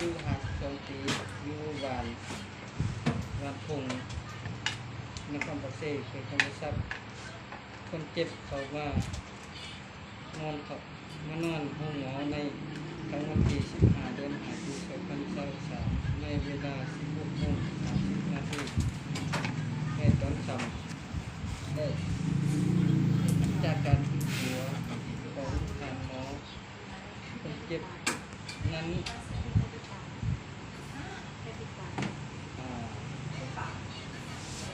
ຢູ່ຫ່າງສອງປີ ຢູ່ບ້ານ ບ້ານທົ່ງ ນະຄອນປາກເຊ ແຂວງຈຳປາສັກ. ຄົນເຈັບເຂົ້າມານອນ ເຂົ້າມານອນໂຮງໝໍໃນ ກາງວັນທີສິບຫ້າ ເດືອນຫ້າ ປີສອງພັນຊາວສາມ ໃນເວລາສິບຫົກໂມງສາມສິບນາທີ ໃນຕອນຄ່ຳ ແລະ ຈາກການສືບສວນຂອງທ່ານໝໍ ຄົນເຈັບນັ້ນ ອ່າ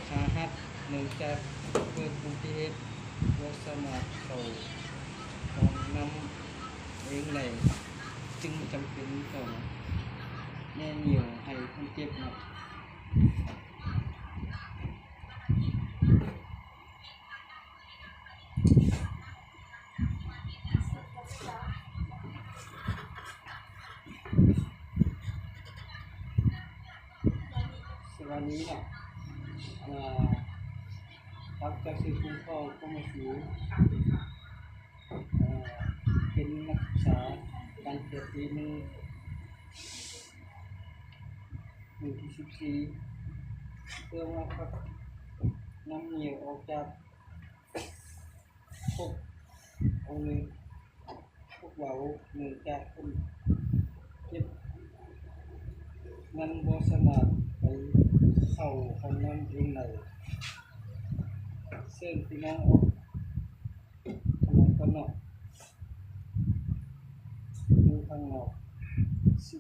ຂາຫັກ ເນື່ອງຈາກເກີດອຸບັດຕິເຫດ ບໍ່ສາມາດເຂົ້າຫ້ອງນ້ຳເອງໄດ້ ຈຶ່ງຈຳເປັນຕ້ອງແນໜ້ຽວໃຫ້ຄົນເຈັບນອນ. ສະບາຍດີເນາະ ເອີ ເປັນນັກສາການແພດປີໜຶ່ງ ປີທີສິບສີ່ ເພື່ອມາພັກນຳໜ້ຽວອອກຈາກ ພວກເຮົານີ້ ພວກເຮົາເນື່ອງຈາກຄົນເຈັບນັ້ນບໍ່ສາມາດໄປເຂົ້າຫ້ອງນ້ຳເອງໄດ້ ເຊີນພີ່ນ້ອງອອກທາງນອກ ຢູ່ທາງນອກ. ສະ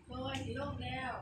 ໂອ້ຍ ຊິລົງແລ້ວ.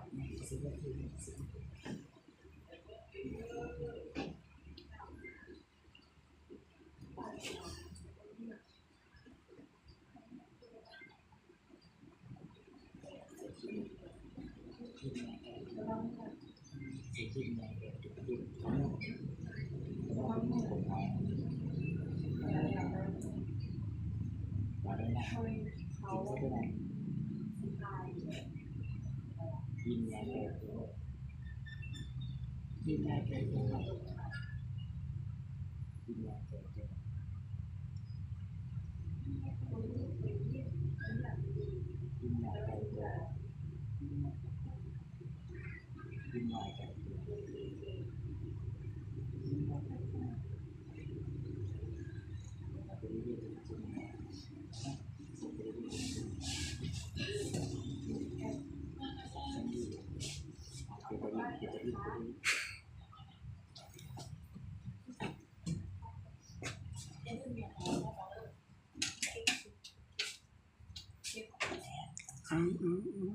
ອືມ ອືມ ອືມ.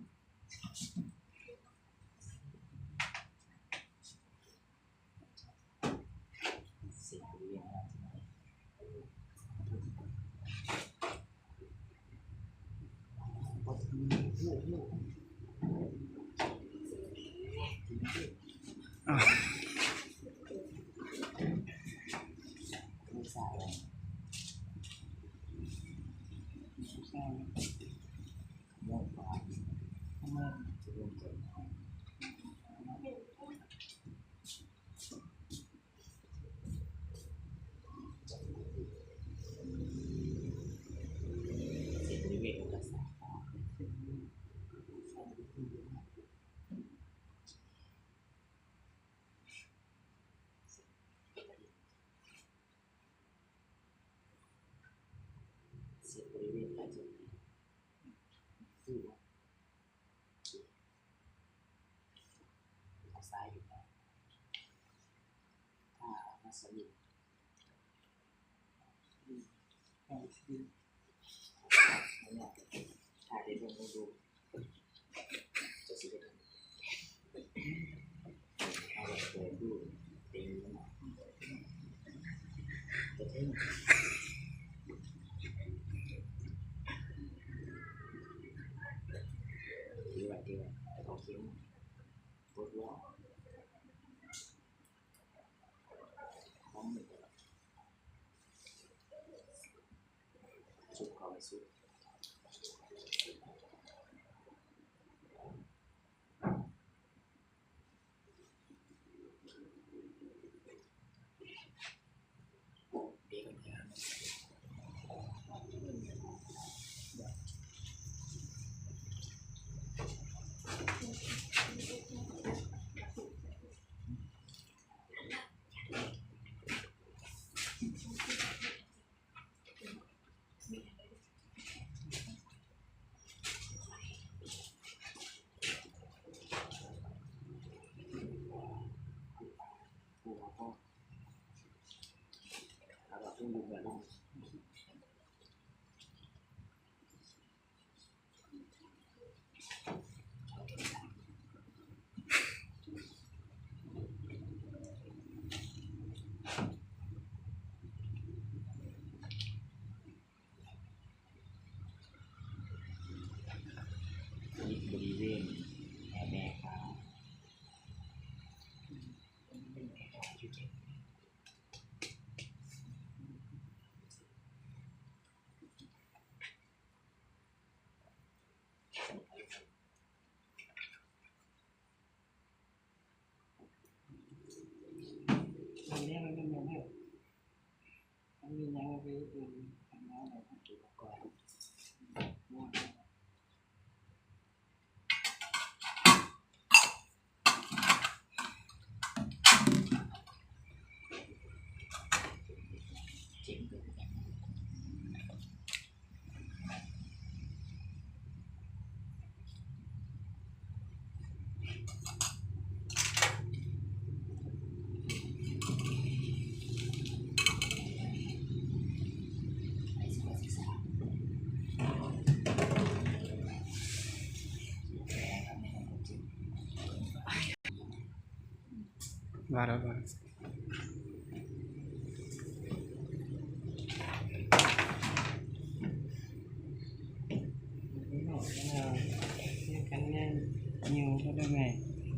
ວ່າແລ້ວ ວ່າແລ້ວ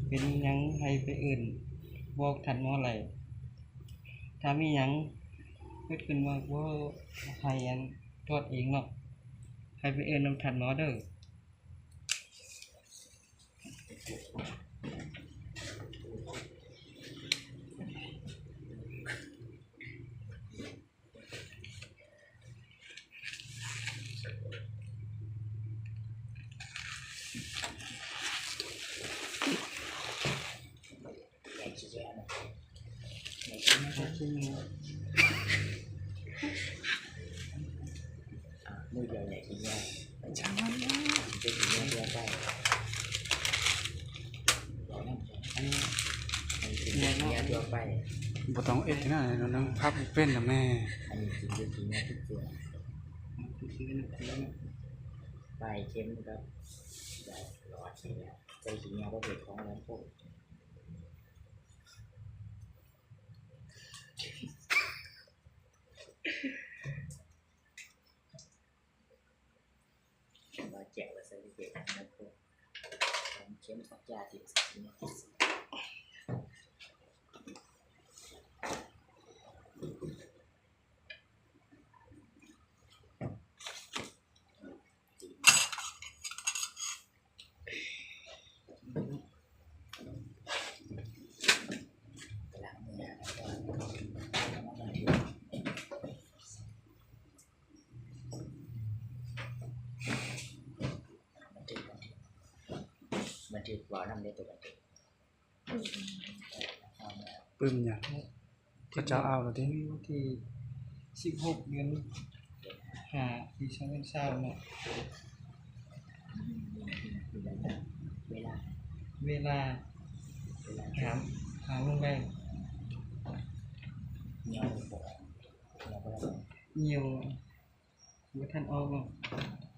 ເປັນຫຍັງໃຫ້ໄປເອີ້ນບອກທ່ານໝໍໄຫຼ? ຖ້າມີຫຍັງເກີດຂຶ້ນມາ ບໍ່ໃຫ້ອັນ ຖອດເອງເນາະ ໃຫ້ໄປເອີ້ນນຳທ່ານໝໍເດີ. ບໍ່ຕ້ອງເອັດນະ ນັ່ງພັບເປັນນະແມ່. ປາຍເຂັມກັບ ລອດນີ້ແຫຼະ ໃສ່ຂີ້ເຫຍື້ອບໍ່ເປັນຂອງແລ້ວໂພດ. ວ່າແຈກວ່າໃສ່ເປັນຂອງແລ້ວໂພດ ເຂັມປັກຢາທີ່ ບັນທຶກ ບັນທຶກ ບັນທຶກ ເວົ້ານຳເດ້ ຕົວບັນທຶກ. ປຶ້ມຫຍັງ? ເຂົາເຈົ້າເອົາແລ້ວຕິ? ມື້ວັນທີສິບຫົກ ເດືອນຫ້າ ປີສອງພັນຊາວເນາະ. ເວລາ ເວລາ ເວລາ ຖາມ ຖາມລົງໄດ້. ຍັງບໍ່ທັນອອກເນາະ.